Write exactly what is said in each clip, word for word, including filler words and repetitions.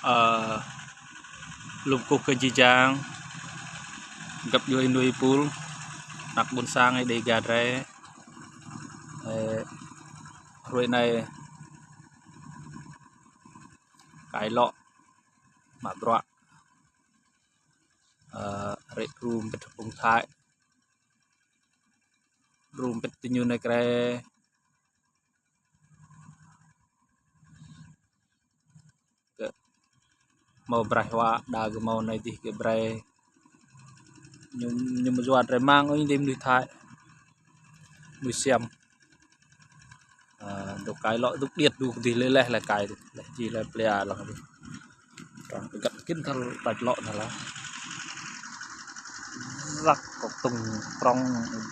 Ơ, lŭm kkuh kơ jih jang, găp djuê ênuih êpul, anak ƀuôn sang Êđê Ga drei. Ơ, hruê anei, kai lŏ, mă bruă. Ơ, rĕ ru mbĭt phung Thái. Ru mbĭt ti ñu anei kre. Kơ mâo braih huă, đa kơ mâo anei dih kơ brei. Ñu, ñu mâo yua drei mang ôh, dih mnuih Thái. Mnuih Siăm. Ơ, dôk kai lŏ, dôk điêt, dôk dih leh leh, leh kai dih. Leh jih leh plia lăng dih. Trăng kơ găt kĭn thâo tač lŏ anăn lah. Răk kŏk tŭng prŏng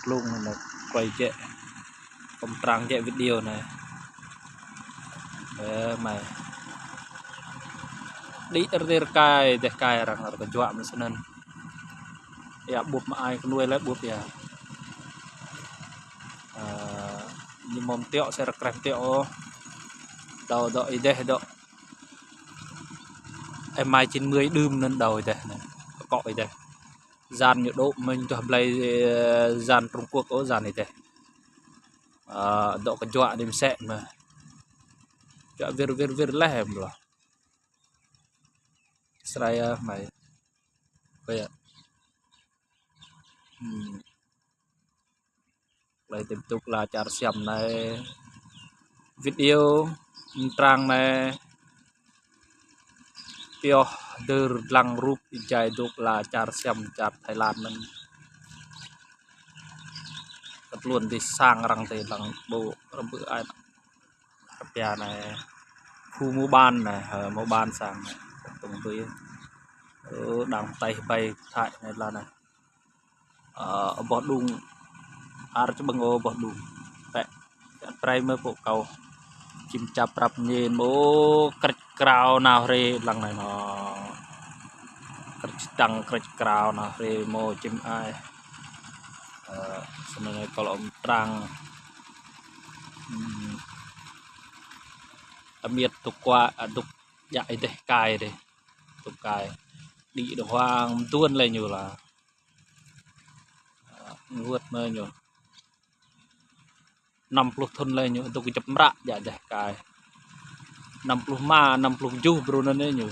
glông anăn klei jĕ. Kâo mtrang jĕ video anei. Ơ, mơh. Đĭ rơdêr kai, deh kai arăng, arăng kơ juă mơh snăn. Ya ƀuh mă ai knuê leh ƀuh ya. Ơ, ñu mâo mtiŏ sĕ rơkreh mtiŏ ôh. Dŏ, dŏ êdeh dŏ. Em mai chín mươi đưm anăn dŏ êdeh anei. Kŏ êdeh. Yan ñu dôk mơ̆ng duah blei, ơ, yan Trung Quốc ôh, yan êdeh. Ơ, dŏ kơ juă anei msĕ mơh. Juă wir, wir, wir leh em lah. Israel mơh. Ơ ya. Hmm. Klei tĭp tŭk la čar Siăm anei. Video mtrang anei. Pioh hdơr dlăng rup êjai dôk la čar Siăm, čar Thái Lan anăn. Kơ tluôn dih sang arăng dih lăng ƀô̆ rơbư̆ ai. Rơpia anei. Khu mua bán anei, ơ, mua bán sang anei. Tŭng tui. Ơ, đang taih bai Thái anei la anei. Ơ, boh đung. Ar čbơ̆ng ôh boh đung. Pĕ. Prai mơh pô kâo. Čĭm čap prăp ñên mơh, krĕč krao nao hriê lăng anei mơh. Krĕč tăng, krĕč krao nao hriê mơh čĭm ai. Ơ, snăn anei kâo lŏ mtrang. Hmm. Amiêt dôk kuă, ơ, dôk djă êdeh kai dih. Dôk kai. Đĭ dơ̆ng huang mduôn leh ñu lah. Ơ, ngŭt mơh ñu. Năm pluh thŭn leh ñu, dôk kjăp mră djă êdeh kai. Năm pluh êma, năm pluh kjuh brô anăn ñu.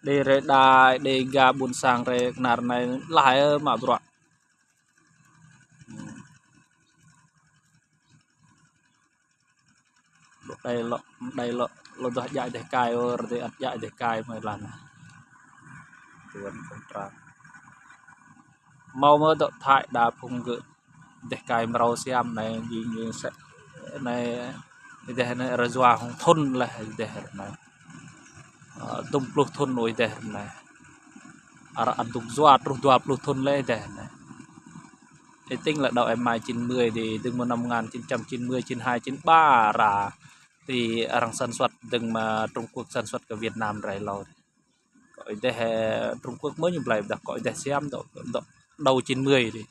Êđê rei đa, Êđê Ga ƀuôn sang rei knar anei lah ơ mă bruă. Hmm. Lŏ đei lŏ, đei lŏ, lŏ duah djă êdeh kai ôh, rơdê ăt djă êdeh kai mơh lăn. Tuan kontra. Mâo mơh dŏ Thái đa phung gơ̆ êdeh kai mrâo Siăm anei, jing, jing sĕ, anei, êdeh anei arăng yua hŏng thŭn leh êdeh anei. Ơ, dŭm pluh thŭn ôh êdeh anei. Arăng ăt dôk yua truh dua pluh thŭn leh êdeh anei. Ih tĭng leh dŏ em mai chín mươi dih, dơ̆ng mơ̆ng năm một ngàn chín trăm chín mươi, chín hai, chín ba ra. Ti arăng sản xuất dơ̆ng mơ̆ng Trung Quốc sản xuất kơ Việt Nam rei lŏ. Kơ êdeh, ơ, Trung Quốc mơh ñu blei ƀiădah kơ êdeh Siăm dŏ, dŏ đầu chín mươi dih.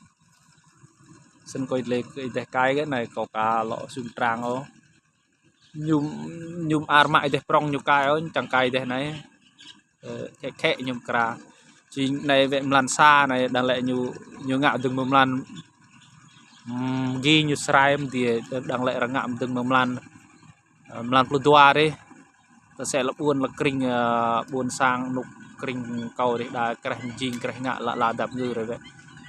Snăn kơ êdeh, kơ êdeh kai kơ anei kâo ka lŏ sum trang ôh. Ñu, ñu ar mă êdeh prŏng ñu kai ôh, čang kai êdeh anei. Ơ, khĕ khĕ ñu mkra. Jing anei wĕ mlan sa anei đang lĕ ñu, ñu ngă dơ̆ng mơ̆ng mlan, hmm, gi ñu srai mdiê, đang lĕ arăng ngă dơ̆ng mơ̆ng mlan, ơ, mlan pluh dua dih. Tơ sĕ lŏ ƀuôn lŏ krĭng, ơ, ƀuôn sang anôk krĭng kâo dih đa kreh mjing kreh ngă lă la dap ngư rei wĕ.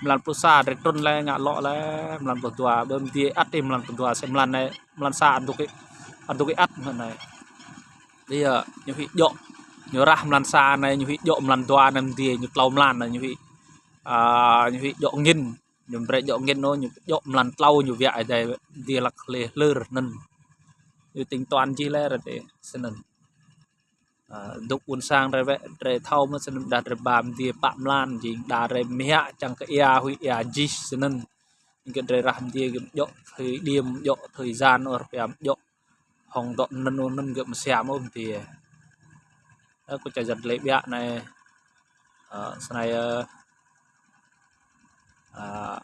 Mlan pluh sa drei trŭn leh ngă lŏ leh, mlan pluh dua, ƀơ mdiê ăt dih mlan pluh dua, sĕ mlan anei, mlan sa ăt dôk êăt, ăt dôk êăt mơh anei. Dih, ơ, ñu huĭ djŏ. Ñu rah mlan sa anei, ñu huĭ djŏ mlan dua anei mdiê, ñu tlâo mlan anei, ñu huĭ, ơ, ñu huĭ djŏ angĭn. Ñu brei djŏ angĭn ôh, ñu djŏ mlan tlâo ñu wiă êdei mdiê lăk hlê hlơr anăn. Ñu tính toán jih leh rei ti snăn. Ơ, dôk ƀuôn sang rei wĕ, rei thâo mơh snăn dah rei ba mdiê pă mlan, jing dah rei mă čang kơ êa huĭ êa jih snăn. Gơ̆ drei rah mdiê gơ̆ djŏ thời điểm, djŏ thời gian ôh, rơpiam djŏ hŏng dŏ anăn ôh anăn gơ̆ msiam ôh mdiê. Ơ, kơ čar jăt lĕ ƀiă anei, ơ, snei, ơ, ơ,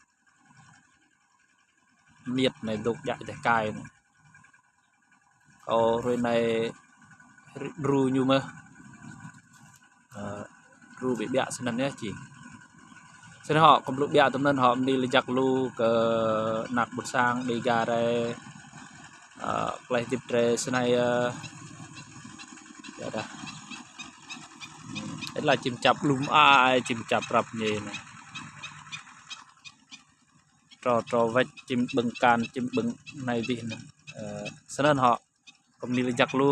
miêt anei dôk djă êdeh kai anei. Kâo hruê anei ri-, đru ñu mơh. đru bi ƀiă snăn yơh jing. Snăn hŏ, kâo blŭ ƀiă tŭm anăn hŏ, mni lač jăk lu kơ anak ƀuôn sang Dega drei, ơ, klei hdĭp drei snei, ơ, ya dah. Êlah čĭm čap lum ai, čĭm čap prăp ñê anei. Trô, trô wĕč čĭm ƀơ̆ng kan, čĭm ƀơ̆ng anei dih anăn. Ơ, snăn hŏ, kâo mni lač jăk lu.